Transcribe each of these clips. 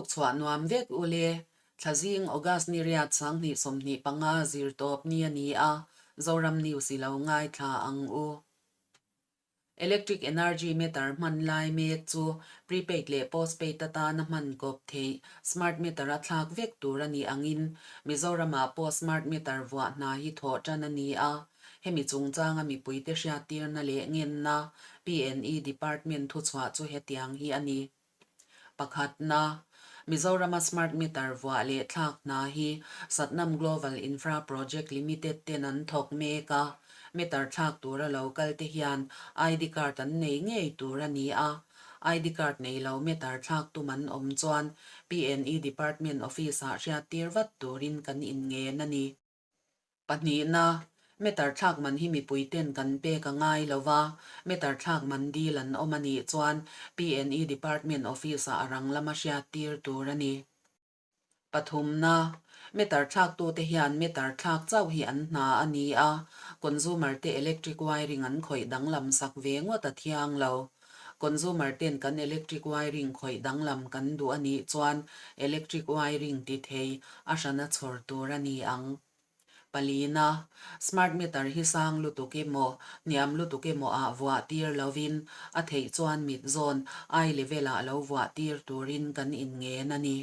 Tukchhuah nuam vek u le. Thlazing August ni riat 2025 zirtawp ni a ni a, Zoram News i lo ngaithla ang u. Electric energy meter hman lai mek chu prepaid leh postpaid atana hman kawp theih smart meter a thlak vek tur a nih angin Mizoramah pawh smart meter vuah hna hi thawh tan a ni a. Hemi chungchanga mipuite hriattirna leh ngenna PNE Department thuchhuah chu hetiang hi a ni. Pakhatna, Mizorama smart meter vuah leh thlak hna hi Satnam Global Infra Project Limited ten an thawk mek a, meter thlak tura lo kal te hian ID card an nei ngei tur a ni a, ID card nei lo meter thlak tum an awm chuan PNE Department Office-ah hriattir vat turin kan inngen a ni. Pahnihna, meter thlak man hi mipui ten kan pek a ngai lo va, meter thlak man dil an awm a nih chuan PNE Department Office-ah a rang lama hriat tir tur a ni. Pathumna, meter thlaktute hian meter thlak chauh hi an hna a ni a, consumer te electric wiring an khawih danglam sak ve ngawt a thiang lo. Consumer ten kan electric wiring khawih danglam kan duh a nih chuan electric wiring ti thei a hrana chhawr tur a ni ang. Palina, Smart meter hi sang lutuk emaw, hniam lutuk emaw ah vuah tir lovin a theih chuan mit zawn eye level ah lo vuah tir turin kan inngen a ni.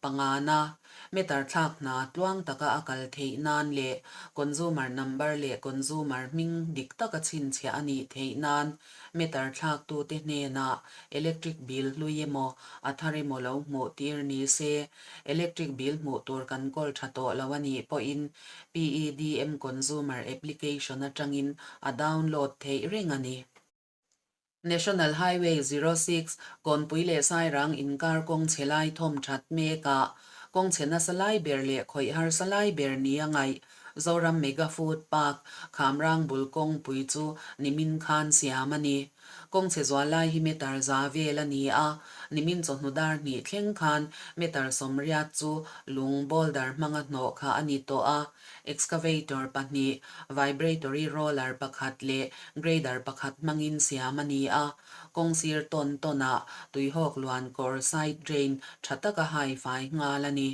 Pangana, meter thlak hna tluang taka a kal theih nan leh consumer number leh consumer hming dik taka chhinchhiah a nih theih nan meter thlaktute hnenah electric bill hlui emaw a thar emaw lo hmuh tir ni se, electric bill hmuh tur kan kawl tha tawh lo a nih pawhin PEDM consumer application atangin a download theih reng a ni. National Highway 06, Kawnpui leh Sairang inkar kawng chhe lai thawm that mekah kawng chhe nasa lai ber leh khawih harsa lai ber nia ngaih Zoram Mega Food Park, Khamrang bul kawngpui chu nimin khan siam a ni. Kawng chhe zual lai hi meter za vel a ni a, nimin chawhnu dar hnih thleng khan meter 80 chu lung boulder hmanga hnawh kha a ni tawh a. Excavator pahnih, vibratory roller pakhat leh grader pakhat hmangin siam a ni a, kawng sir tawn tawnah tuihawk luan kawr side drain tha taka hai fai nghal a ni.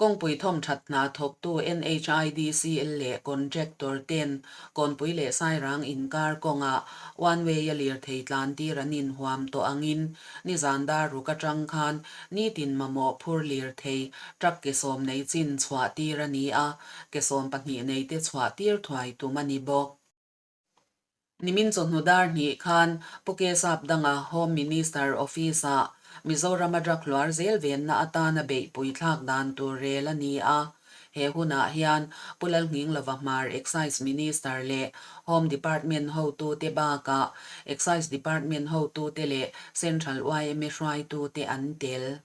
Kawngpui thawmthat hna thawktu NHIDCL leh contractor ten Kawnpui leh Sairang inkar kawngah one way a lirthei tlan tir an inhuam tawh angin nizan dar ruk atang khan Nitin mamawh phur lirthei truck ke sawm nei chin chhuah tir a ni a, ke 12 nei te chhuah tir thuai tum a ni bawk. Nimin chawhnu dar hnih khan Pu Kesap danga Home Minister Office-ah Mizorama drug hluar zel venna atana beihpui thlak dan tur rel a ni a. He hunah hian Pu Lalnghinglova Hmar Excise Minister leh Home Department hotute bakah Excise Department hotute leh Central yma hruaitute an tel.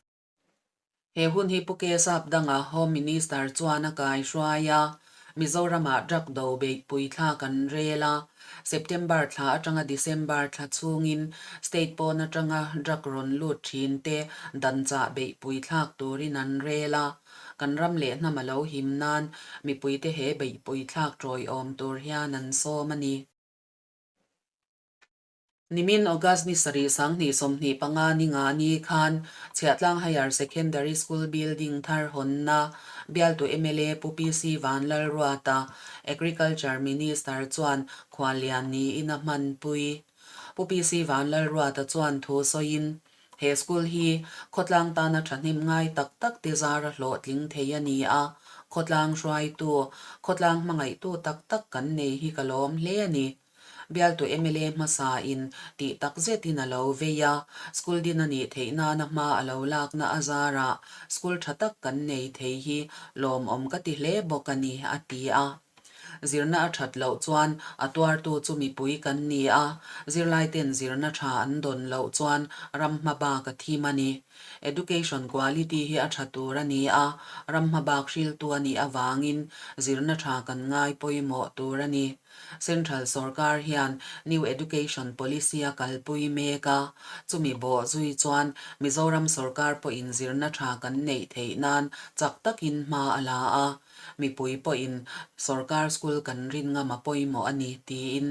He hun hi Pu Kesap danga Home Minister chuan a kaihruai a, Mizoramah drug do beihpui thlak an rel a, September thla atanga December thla chhungin state pawn atanga drug rawn lut thin te danchah beihpui thlak turin an rel a. Kan ram leh hnam a lo him nan mipuite he beihpui thlak tawiawm tur hian an sawm a ni. Nimin August ni sarih 2025 ni nga ni khan Chhiahtlang Higher Secondary School building thar hawnna bialtu mla Pu PC Vanlalruata, Agriculture Minister chuan khuallian niin a hmanpui. Pu PC Vanlalruata chuan thu sawiin, He school hi khawtlang tana thahnem ngai tak tak te zara hlawhtling thei a ni a, khawtlang hruaitu, khawtlang hmangaihtu tak tak kan nei hi ka lawm hle a ni. Bialtu mla hmasa in tih tak zetin a lo vei a, school din a nih theih nana hma a lo lakna a zarah school tha tak kan nei thei hi lawmawm ka ti hle bawk a ni, a ti a. Zirna a that loh chuan a tuartu chu mipui kan ni a, zirlaiten zirna tha an dawn loh chuan ram hma bak a thim a ni. Education quality hi a tha tur a ni a, ram hma bak hriltu a nih avangin zirna tha kan ngai pawimawh tur a ni. Central sorkar hian New Education Policy a kalpui mek a, chumi bawh zui chuan Mizoram sorkar pawhin zirna tha kan neih theih nan chak takin hma a la a. Mipui pawhin sorkar school kan rin ngam a pawimawh a ni tiin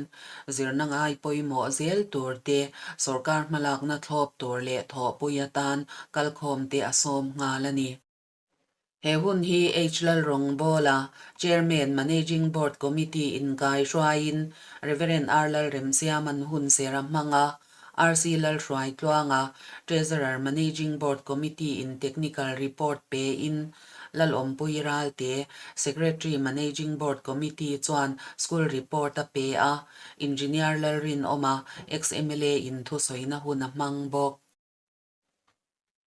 zirna ngai pawimawh zel tur te, sorkar hmalakna thlawp tur leh thawhpui atan kalkhawmte a sawm nghal a ni. He hun hi H Lalrawngbawla, Chairman, Managing Board Committee in kaihruaiin Rev R Lalremsiaman hun ser a hmang a, RC Lalhruaitluanga, Treasurer, Managing Board Committee in Technical Report pein Lalawmpui Ralte, Secretary, Managing Board Committee chuan School Report a pe a, Engineer Lalrinawma, ex-MLA in thusawina hun a hmang bawk.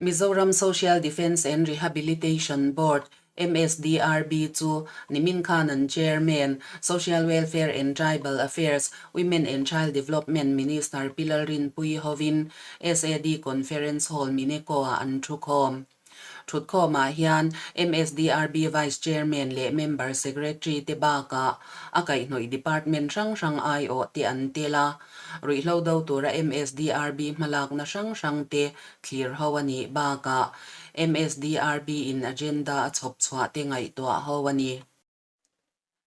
Mizoram Social Defence and Rehabilitation Board, MSDRB, chu nimin khan an Chairman, Social Welfare and Tribal Affairs, Women and Child Development Minister Pi Lalrinpuii hovin SAD Conference Hall Mineko-ah an thukhawm. Thutkhawmah hian MSDRB Vice Chairman leh Member Secretary te bakah a kaihhnawih department hrang hrang aiawh te an tel a. Ruihhlo do tura MSDRB hmalakna hrang hrang te thlir ho a nih bakah MSDRB in agenda a chhawp chhuah te ngaihtuah ho a ni.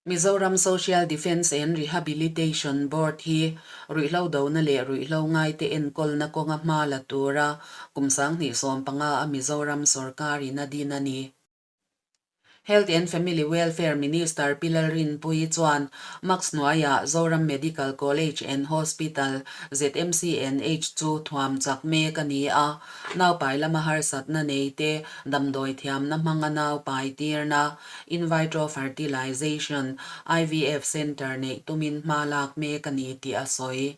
Mizoram Social Defence and Rehabilitation Board hi ruihhlo dona leh ruihhlo ngaite enkawlna kawnga hma la tura kum 2015 a Mizoram sawrkarin a din a ni. Health and Family Welfare Minister Pi Lalrinpuii chuan Max hnuaiah Zoram Medical College and Hospital, ZMCNH, chu thuam chak mek a ni a, naupai lama harsatna nei te damdawi thiamna hmanga naupai tirna, In vitro fertilization, IVF, Centre neih tumin hma lak mek a ni tih a sawi.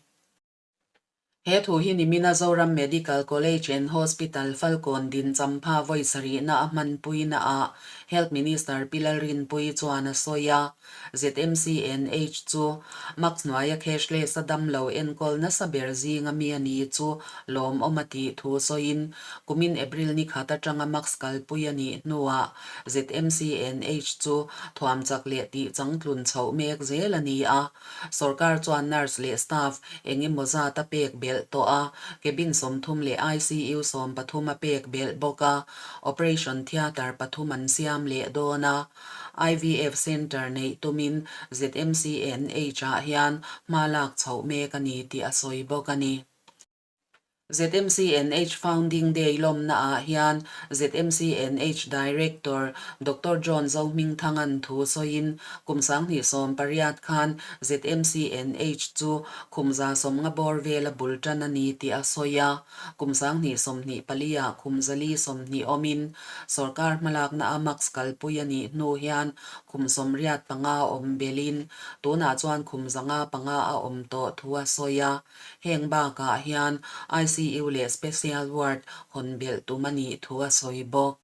He thu hi nimina Zoram Medical College and Hospital Falkawn din champha vawi sarihna a hmanpuina ah Health Minister Pi Lalrinpuii chuan a sawi a. ZMCNH chu Max hnuaia cashless a damlo enkawl nasa ber zinga mi a ni chu lawmawm a tih thu sawiin kumin April ni khat atanga Max kalpui a nih hnuah ZMCNH chu thuam chak leh tih changtlun chhoh mek zel a ni a. Sorkar chuan nurse leh staff eng emaw zat a pek belh tawh a, cabin 30 leh ICU 13 a pek belh bawk a, operation theatre pathum an siam leh dawn a. IVF Centre neih tumin ZMCNH-ah hian hma lak chhoh mek a ni tih a sawi bawk a ni. ZMCNH Founding Day lawmnaah hian ZMCNH Director Doctor John Zohmingthanga'n thu sawiin kum 2018 khan ZMCNH chu khum 150 bawr vela bul tan a ni tih a sawi a. Kum 2024 ah khum 420 awmin Sorkar hmalakna a max kalpui a nih hnu hian khum 85 awm belin tunah chuan khum 505 a awm tawh thu a sawi a. Heng bakah hian ICU leh Special Ward hawn belh tum a nih thu a sawi bawk.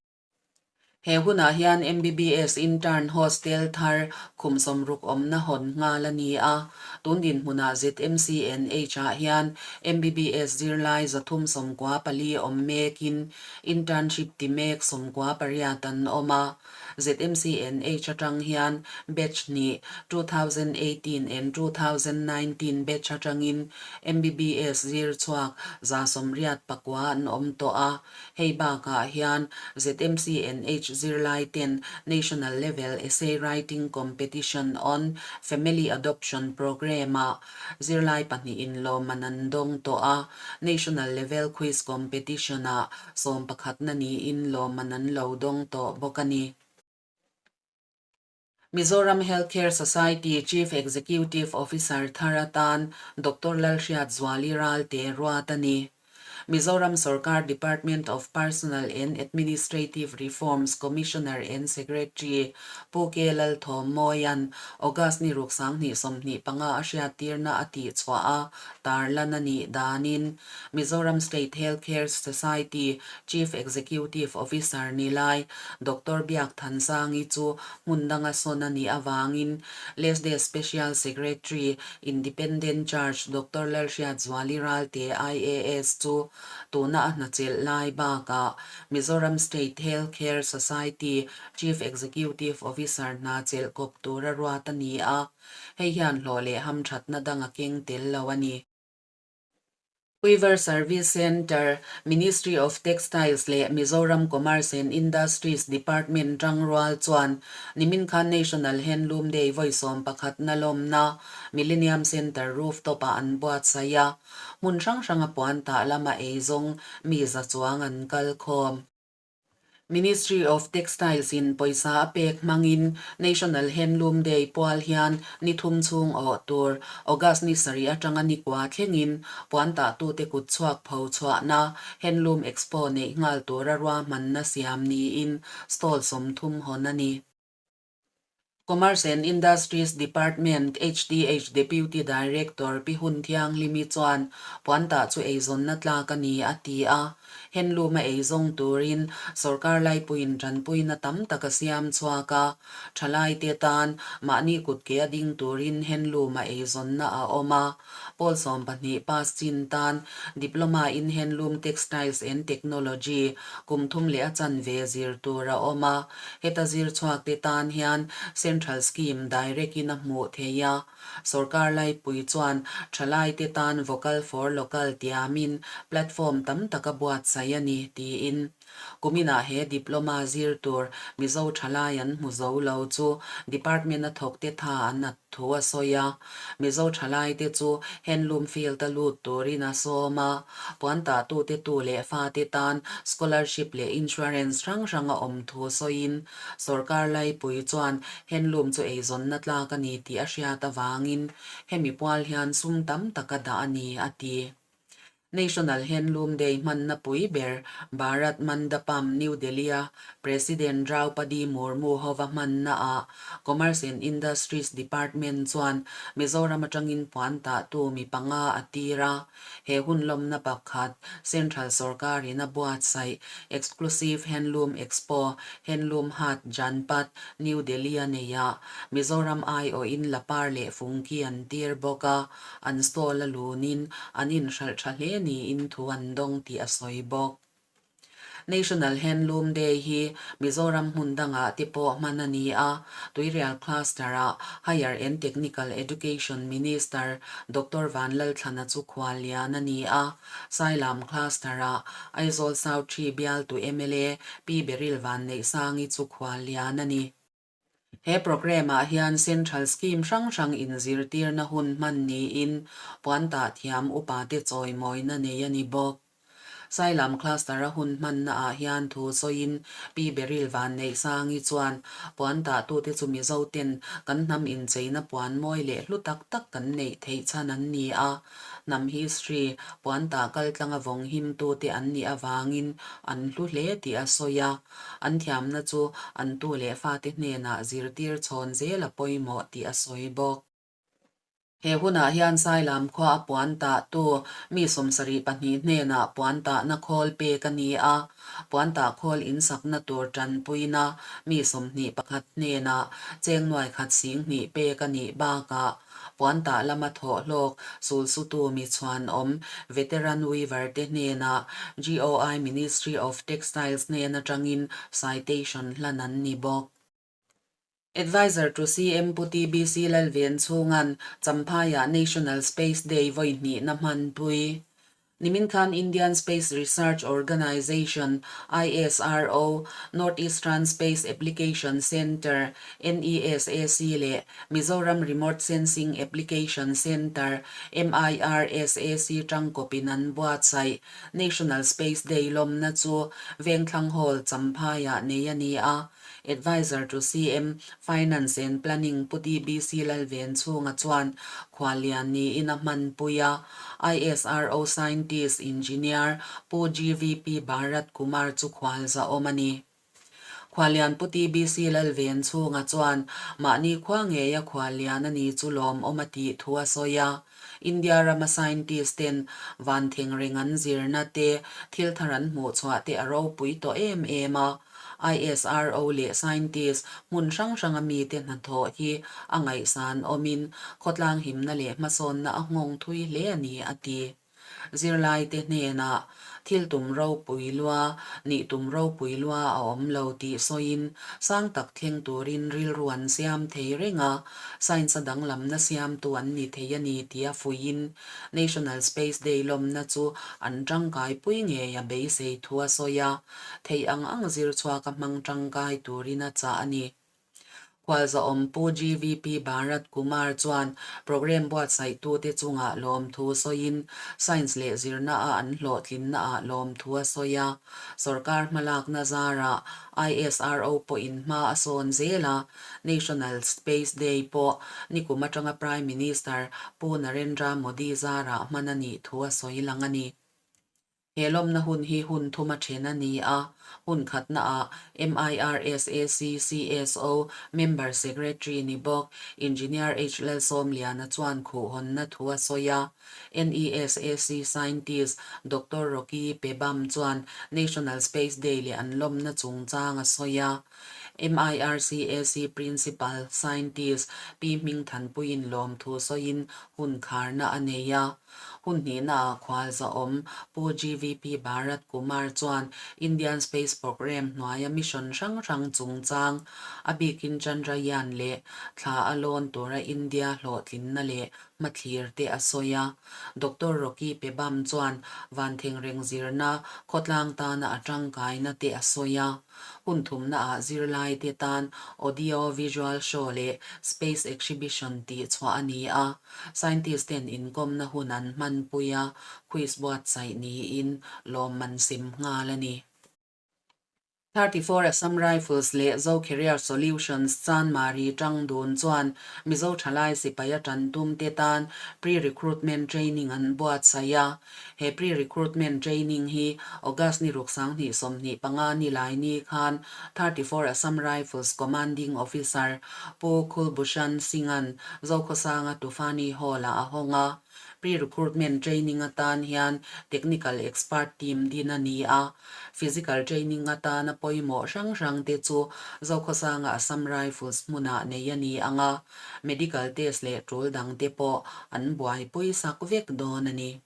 He hunah hian MBBS Intern Hostel thar khum 60 awmna hawn nghal a ni a. Tun dinhmunah ZMCNH-ah hian MBBS zirlai 394 awm mekin internship ti mek 98 an awm a. ZMCNH atang hian batch hnih, 2018 and 2019 batch atangin MBBS zir chhuak 189 an awm tawh a. Hei bakah hian ZMCNH zirlai ten National Level Essay Writing Competition on Family Adoption Programme-ah zirlai pahnihin lawmman an dawng tawh a, National Level Quiz Competition-ah sawmpakhatna niin lawmman an lo dawng tawh bawk a ni. Mizoram Health Care Society Chief Executive Officer thar atan Doctor Lalhriatzuali Ralte ruat a ni. Mizoram Sorkar Department of Personnel and Administrative Reforms Commissioner and Secretary Pu K Lalthawmmawia'n August ni ruk 2025 a hriattirna a tihchhuah a tarlan a nih danin Mizoram State Health Care Society Chief Executive Officer ni lai Doctor Biak Thansangi chu hmun danga sawn a nih avangin LESDE Special Secretary Independent Charge Doctor Lalhriatzuali Ralte IAS chu tuna a hnachelh lai bakah Mizoram State Health Care Society Chief Executive Officer hna chelh kawp tura ruat a ni a, hei hian hlawh leh hamthatna dang a keng tel lo a ni. Weaver Service Centre, Ministry of Textiles leh Mizoram Commerce and Industries Department tangrual chuan nimin khan National Handloom Day vawi 11na lawmna Millennium Centre rooftop ah an buatsaih a, hmun hrang hranga puan tah lama eizawng mi za chuang an kal khawm. Ministry of Textiles in pawisa a pek hmangin National Handloom Day pual hian ni thum chhung awh tur August ni sarih atanga ni kua thlengin puan tahtute kut chhuak pho chhuahna Handloom Expo neih nghal tura ruahmanna siam niin stall 30 hawn a ni. Commerce and Industries Department HDH Deputy Director Pi Hun Thianghlimi chuan puantah chu eizawnna tlak a ni a ti a. Handloom-a eizawng turin sorkar laipuiin tanpuina tam tak a siam chhuak a, thalaite tan mahni kutke a ding turin handloom-a eizawnna a awm a. Pawl 12 pass chin tan Diploma in Handloom Textiles and Technology kum thum leh a chanve zir tur a awm a. Heta zir chhuak te tan hian Central Scheme direct in a hmuh theih a. Sorkar laipui chuan thalai te tan Vocal for Local tiamin platform tam tak a buatsaih a ni, tiin. Kuminah he diploma zir tur Mizo thalai an hmu zo lo chu department a thawk te tha an at thu a sawi a. Mizo thalai te chu handloom field a lut turin a sawm a, puan tahtute tu leh fate tan scholarship leh insurance hrang hrang a awm thu sawiin sorkar laipui chuan handloom chu eizawnna tlak a ni tih a hriat avangin hemi pual hian sum tam tak a dah a ni, a ti. National Handloom Day hmanna pui ber Bharat Mandapam, New Delhi-a President Draupadi Murmu hova hmannaah Commerce and Industries Department chuan Mizoram atangin puan tahtu mi panga a tir a. He hun lawmna pakhat Central sorkarin a buatsaih Exclusive Handloom Expo, Handloom Haat Janpath, New Delhi-a neiah Mizoram aiawhin lapar leh fungki an tir bawk a. An stall a lunin an inhralh tha hle niin thu an dawng tih a sawi bawk. National Handloom Day hi Mizoram hmun dangah te pawh hman a ni a, Tuirial Cluster-ah Higher and Technical Education Minister Doctor Vanlalthlana chu khuallian a ni a, Sailam Cluster-ah Aizawl South Ṭhi bialtu mla Pi Beryl Vanneihsangi chu khuallian a ni. He programme ah hian Central Scheme hrang hrang inzirtirna hun hman niin puantah thiam upate chawimawina nei a ni bawk. Sailam Cluster a hun hmanna ah hian thu sawiin Pi Beryl Vanneihsangi chuan puantahtute chu Mizo ten kan hnam incheina puan mawi leh hlu tak tak kan neih theih chhan an ni a, hnam history puantah kaltlanga vawng himtute an nih avangin an hlu hle tih a sawi a. An thiamna chu an tu leh fate hnenah zirtir chhawn zel a pawimawh tih a sawi bawk. He hunah hian Sailam khua a puan tahtu mi 72 hnenah puan tahna khawl pek a ni a, puan tah khawl insakna tur tanpuina mi 21 hnenah cheng nuai khat 2000 pek a nih bakah Puan tah lama thawh hlawk sulsutu mi chhuanawm Veteran Weaver te hnenah GOI Ministry of Textiles hnen atangin citation hlan an ni bawk. Adviser to CM Pu TBC Lalvenchhunga'n Champhaiah National Space Day vawi hnihna hmanpui. Nimin khan Indian Space Research Organisation, ISRO, North Eastern Space Application Centre, NESAC, leh Mizoram Remote Sensing Application Centre, MIRSAC, tangkawpin an buatsaih National Space Day lawmna chu Vengthlang Hall, Champhaiah nei a ni a. Adviser to CM, Finance and Planning Pu DBC Lalvenchhunga chuan khuallian niin a hmanpui a, ISRO Scientist Engineer Pu GVP Bharat Kumar chu khual zahawm a ni. Khuallian Pu TBC Lalvenchhunga chuan mahni khua ngeia khuallian a ni chu lawmawm a tih thu a sawi a, India rama scientist ten van thengreng an zirna te, thil thar an hmuhchhuah te a ropui tawh em em a. ISRO leh scientist hmun hrang hranga mite hnathawh hi a ngaihsan awmin khawtlang himna leh hmasawnna a nghawng thui hle a ni, a ti. Zirlaite hnenah. Thil tum ropui lua, nih tum ropui lua a awm lo tih sawiin sang tak thleng turin rilru an siam thei reng a, science-a danglamna siamtu an ni thei a ni tia fuihin National Space Day lawmna chu an tangkaipui ngei a beisei thu a sawi a, theih ang ang zir chhuaka hmang tangkai turin a chah a ni. Khualzawm Pu GVP Bharat Kumar chuan programme buatsaihtute chungah lawmthu sawiin Science leh zirna-a an hlawhtlinnaah lawmthu a sawi a. Sorkar hmalakna zarah ISRO pawhin hma a sawn zel a, National Space Day pawh nikum atanga Prime Minister Pu Narendra Modi zarah hman a nih thu a sawi lang a ni. He lawmna hun hi hun thuma then a ni a, hun khatnaah MIRSAC CSO Member Secretary ni bawk Engineer H Lalsawmliana chuan khuhhawnna thu a sawi a. NESAC Scientist Doctor Rocky Pebam chuan National Space Day leh an lawmna chungchang a sawi a. MIRCAC Principal Scientist Pi Hmingthanpuiin lawmthu sawiin hun kharna a nei a. Hun hnihnaah khualzawm Pu GVP Bharat Kumar chuan Indian Space Programme hnuaia mission hrang hrang chungchang, a bikin Chandrayaan leh thla a lawn tura India hlawhtlinna leh hmathlir te a sawi a. Doctor Rocky Pebam chuan vanthengreng zirna khawtlang tana a tangkaina te a sawi a. Hun thumnaah zirlaite tan Audio Visual Show leh Space Exhibition tih chhuah a ni a. Scientist ten inkawmna hun an hmanpui a, quiz buatsaih niin lawmman sim nghal a ni. 34 Assam Rifles leh Zo Career Solutions Chanmari Tangdun chuan Mizo thalai sipai a tan tumte tan pre-recruitment training an buatsaih a. He pre-recruitment training hi August ni ruk 2025 ni lai ni khan 34 Assam Rifles Commanding Officer Pu Kulbhushan Singh-a'n Zokhawsanga Tufani Hall-ah a hawng a. Pre-recruitment training atan hian Technical Expert Team din a ni a. Physical training atana pawimawh hrang hrangte chu Zokhawsanga Assam Rifles hmunah nei a ni ang a. Medical test leh tul dangte pawh an buaipui sak vek dawn a ni.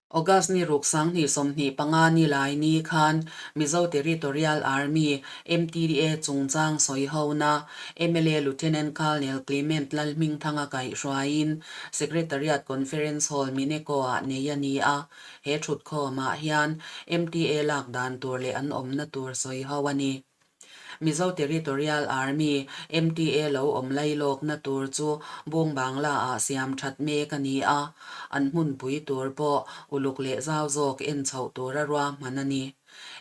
August ni ruk 2025 ni lai ni khan Mizo Territorial Army, MTA, chungchang sawihona mla Lieutenant Colonel Clement Lalhmingthanga kaihhruaiin Secretariat Conference Hall Mineko-ah nei a ni a. He thutkhawmah hian MTA lak dan tur leh an awmna tur sawiho a ni. Mizo Territorial Army, MTA, lo awm lailawkna tur chu Bung Bangla-ah siam that mek a ni a, an hmunpui tur pawh uluk leh zau zawk en chhoh tura ruahman a ni.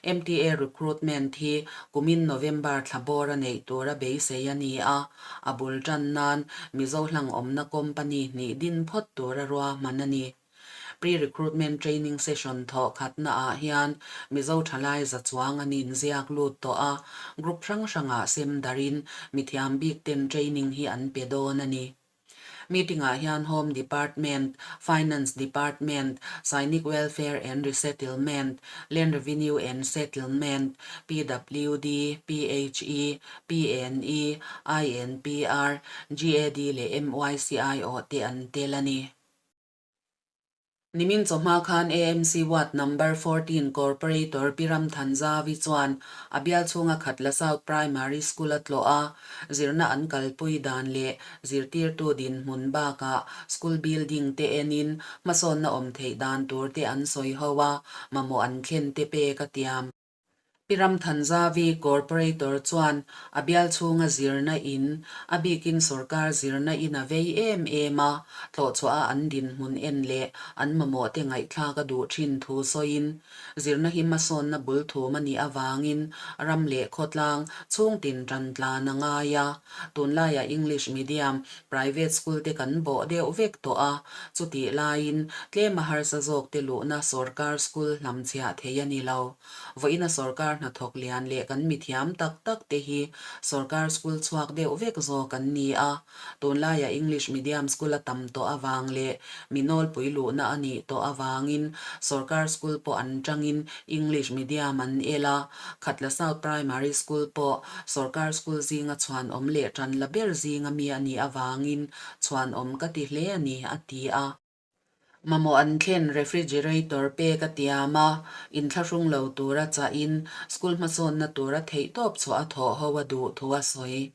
MTA recruitment hi kumin November thla bawr a neih tura beisei a ni a, a bul tan nan Mizo hlang awmna company hnih din phawt tura ruahman a ni. Pre-recruitment training session thawh khatna ah hian Mizo thalai za chuang an inziak lut tawh a, group hrang hrangah sem darin mithiam bik ten training hi an pe dawn a ni. Meeting ah hian Home Department, Finance Department, Sainik Welfare and Resettlement, Land Revenue and Settlement, PWD, PHE, PNE, INPR, GAD leh MYCI aw te an tel a ni. Nimin chawhma khan AMC Ward Number 14 Corporator Pi Ramthanzavi chuan a bial chhunga Khatla South Primary School a tlawh a, zirna an kalpui dan leh zirtirtu dinhmun bakah school building te enin hmasawnna awm theih dan tur te an sawi ho a, mamawh an thlen te pek a tiam. Pi Ramthanzavi Corporator chuan a bial chhunga zirna in, a bikin sorkar zirna in a vei em em a, tlawhchhuah a an dinhmun en leh an mamawh te ngaihthlak a duh thin thu sawiin, zirna hi hmasawnna bul thum a nih avangin ram leh khawtlang chhungtin tan tlan a ngai a. Tunlaiah English medium private school te kan bawh deuh vek tawh a, chutih laiin tlem a harsa zawk te luhna sorkar school hlamchhiah thei a ni lo. Vawiina sorkar hnathawk lian leh kan mithiam tak tak te hi sorkar school chhuak deuh vek zawk an ni a, tunlaiah English medium school a tam tawh avang leh mi nawlpui luhna a nih tawh avangin sorkar school pawh an tangin English medium an el a, Khatla South Primary School pawh sorkar school zinga chhuanawm leh tan la ber zinga mi a nih avangin chhuanawm ka ti hle a ni, a ti a. Mamawh an thlen refrigerator pek a tiam a, inthlahrung lo tura chahin school hmasawnna tura theihtawp chhuah a thawh ho a duh thu a sawi.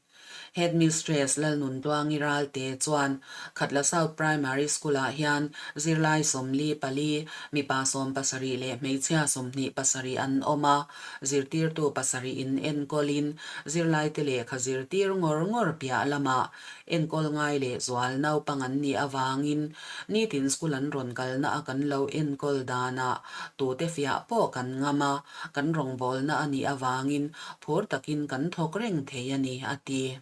Headmistress Lalnuntluangi Ralte chuan Khatla South Primary School-ah hian zirlai 44, mipa 17 leh hmeichhia 27 an awm a, zirtirtu pasarih in enkawlin zirlaite lehkha zirtir ngawr ngawr piah lamah enkawl ngai leh zual naupang an nih avangin nitin school an rawn kalna a kan lo enkawl danah tute fiah pawh kan ngam a, kan rawngbawlna a nih avangin phur takin kan thawk reng thei a ni, a ti.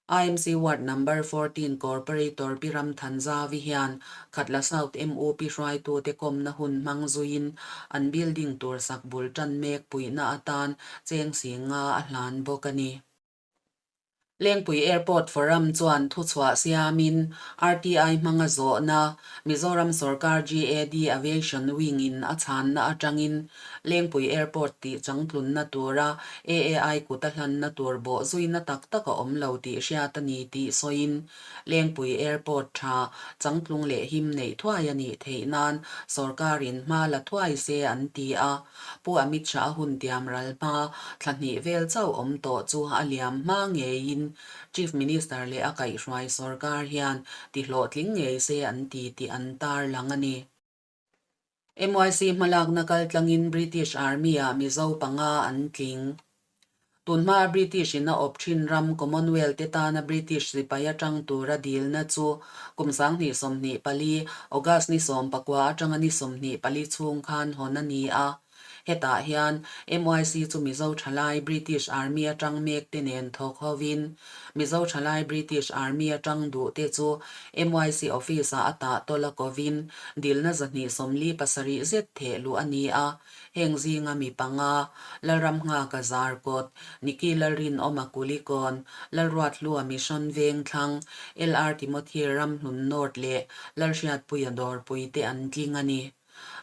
IMC Ward Number 14 Corporator Pi Ramthanzavi hian Khatla South MUP hruaitute kawmna hun hmang zuiin an building tur sak bul tan mek puihna atan cheng singa a hlan bawk a ni. Lengpui Airport Forum chuan thuchhuah siamin RTI hmanga zawhna Mizoram Sorkar GAD Aviation Wing-in a chhanna atangin Lengpui Airport tih changtlunna tura AAI kut a hlanna tur bawh zuina tak tak a awm lo tih hriat a ni tih sawiin Lengpui Airport tha changtlung leh him neih thuai a nih theih nan sorkarin hma la thuai se an ti a. Pu Amit Shah hun tiam ral hma thla hnih vel chauh awm tawh chu a liam hma ngeiin Chief Minister leh a kaihhruai sorkar hian ti hlawhtling ngei se an ti tih an tarlang a ni. MYC hmalakna kaltlangin British Army-ah Mizo panga an tling. Tunhmaa British in a awp thin ram Commonwealth te tana British sipai atang tura dilna chu kum 2024 August ni 19 atanga ni 24 chhung khan hawn a ni a. Hetah hian MYC chu Mizo thalai British Army atang mek te nen thawk hovin Mizo thalai British Army atang duh te chu MYC office ah a tah tawlh a kovin dilna 247 zet theh luh a ni a. Heng zinga mi panga, Lalramnghaka Zarkawt, Nicky Lalrinawma Kulikawn, Lalruathlua Mission Vengthlang, LR Timothy Ramhlun North leh Lalhriatpuia Dawrpui te an tling a ni.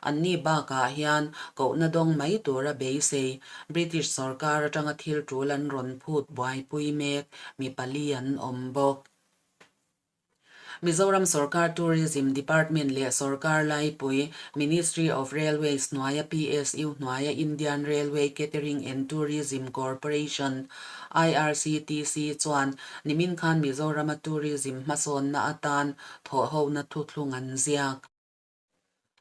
Anni bakah hian kohna dawng mai tura beisei British sorkar atanga thil tul an rawn phut buaipui mek mi pali an awm bawk. Mizoram Sorkar Tourism Department leh Sorkar Laipui, Ministry of Railways hnuaia PSU hnuaia Indian Railway Catering and Tourism Corporation, IRCTC, chuan nimin khan Mizorama tourism hmasawnna atan thawhhona thuthlung an ziak.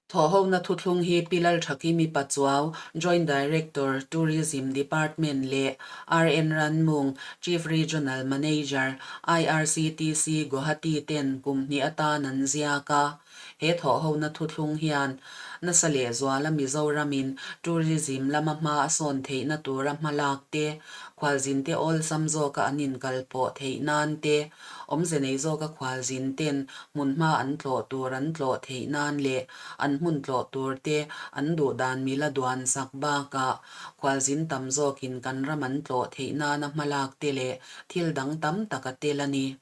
Thawhhona thuthlung hi Pi Lalthakimi Pachuau, Joint Director, Tourism Department leh RN Ranmung, Chief Regional Manager, IRCTC, Guwahati ten kum hnih atan an ziak a. He thawhhona thuthlung hian nasa lehzuala Mizoramin tourism lama hma a sawn theihna tura hmalak te, khualzinte awlsam zawka an inkalpawh theih nan te, Awmze nei zawka khualzin ten hmunhma an tlawh tur an tlawh theih nan leh an hmun tlawh tur te an duh dan mila duan sak bakah khualzin tam zawkin kan ram an tlawh theih nana hmalak te leh thil dang tam tak a tel a ni.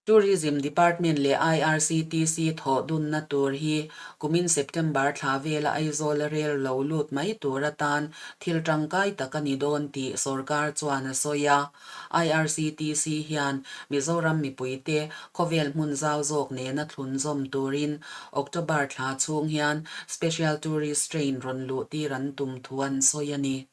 Tourism Department leh IRCTC thawh dunna tur hi kumin September thla vela Aizawl a rel lo lut mai tur atan thil tangkai tak a ni dawn tih sorkar chuan a sawi a. IRCTC hian Mizoram mipuite khawvel hmun zau zawk nena thlunzawm turin October thla chhung hian Special Tourist Train rawn luh tir an tum thu an sawi a ni.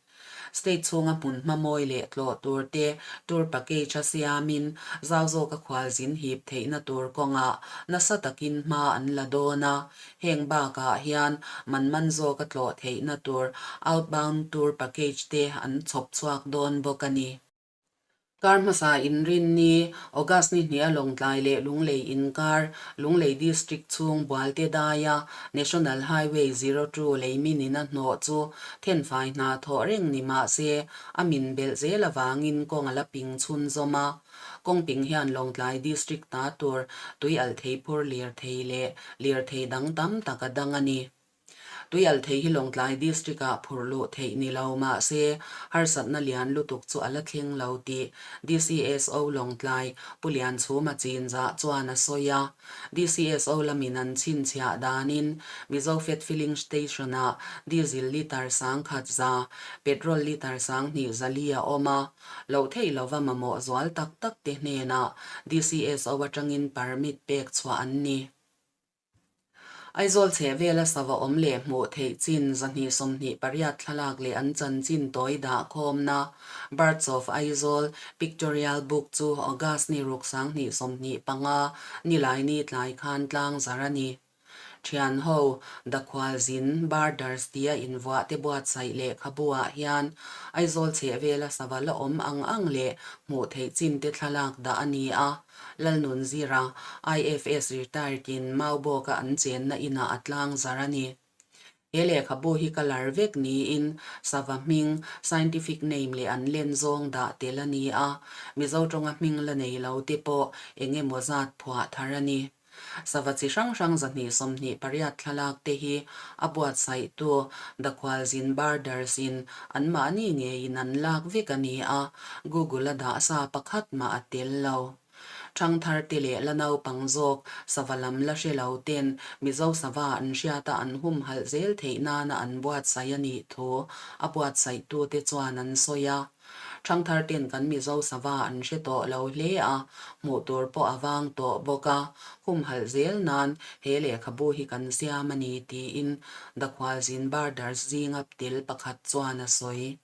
State chhunga hmun hma mawi leh tlawh tur te tour package a siamin zau zawka khualzin hip theihna tur kawngah nasa takin hma an la dawn a. Heng bakah hian man man zawka tlawh theihna tur outbound tour package te an chhawp chhuak dawn bawk a ni. Kar hmasa inrinni, August ni hnih a Lawngtlai leh Lunglei inkar, Lunglei District chhung Bualte daia National Highway 02 lei min in a hnawh chu thenfai hna thawh reng ni mah se a min belh zel avangin kawng a la ping chhunzawm a. Kawngping hian Lawngtlai District ta tur tui alh thei phur lirthei leh lirthei dang tam tak a dang a ni. Tui alh thei hi Lawngtlai District ah phur luh theih ni lo mah se harsatna lian lutuk chu a la thleng lo tih DCSO Lawngtlai Pu Lianchhuma Chinzah chuan a sawi a. DCSO lamin an chhinchhiah danin Mizofed Filling Station-ah diesel litre 10,100, petrol litre 2,400 a awm a. Loh theih lova mamawh zual tak tak te hnenah DCSO atangin permit pek chhuah an ni. Aizawl chhehvela sava awm leh hmuh theih chin 228 thlalak leh an chanchin tawi dah khawmna Birds of Aizawl Pictorial Book chu August ni ruk 2025 Nilaini tlai khan tlang zar a ni. Thian ho, Dakhualzin, Birders tia invuah te buatsaih lehkhabu ah hian Aizawl chhehvela sava la awm ang ang leh hmuh theih chin te thlalak dah a ni a. Lalnunzira, IFS retired in Maubawka an chenna inah a tlang zar a ni. He lehkhabu hi colour vek niin sava hming, scientific name leh an len zawng dah tel a ni a. Mizo tawnga hming la nei lo te pawh eng emaw zat phuah thar a ni. Sava chi hrang hrang 228 thlalak te hi a buatsaihtu Dakhualzin Birders in anmahni ngeiin an lak vek a ni a, Google a dah sa pakhat mah a tel lo. Thangthar te leh la naupang zawk sava lam la hre lo ten Mizo sava an hriata an humhalh zel theih nana an buatsaih a nih thu a buatsaihtute chuan an sawi a. Thangthar ten kan Mizo sava an hre tawh lo hle a, hmuh tur pawh a vang tawh bawk a, humhalh zel nan he lehkhabu hi kan siam a ni tiin Dakhualzin Birders zinga tel pakhat chuan a sawi.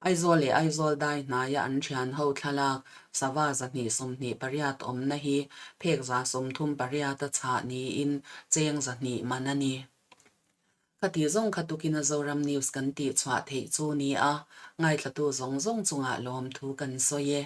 Aizawl leh Aizawl dai hnaia an thian ho thlalak sava 228 awmna hi phek 38 a chhah niin cheng 200 man a ni. Khati zawng kha tukin a Zoram News kan tih chhuah theih chu ni a, ngaithlatu zawng zawng chungah lawmthu kan sawi e.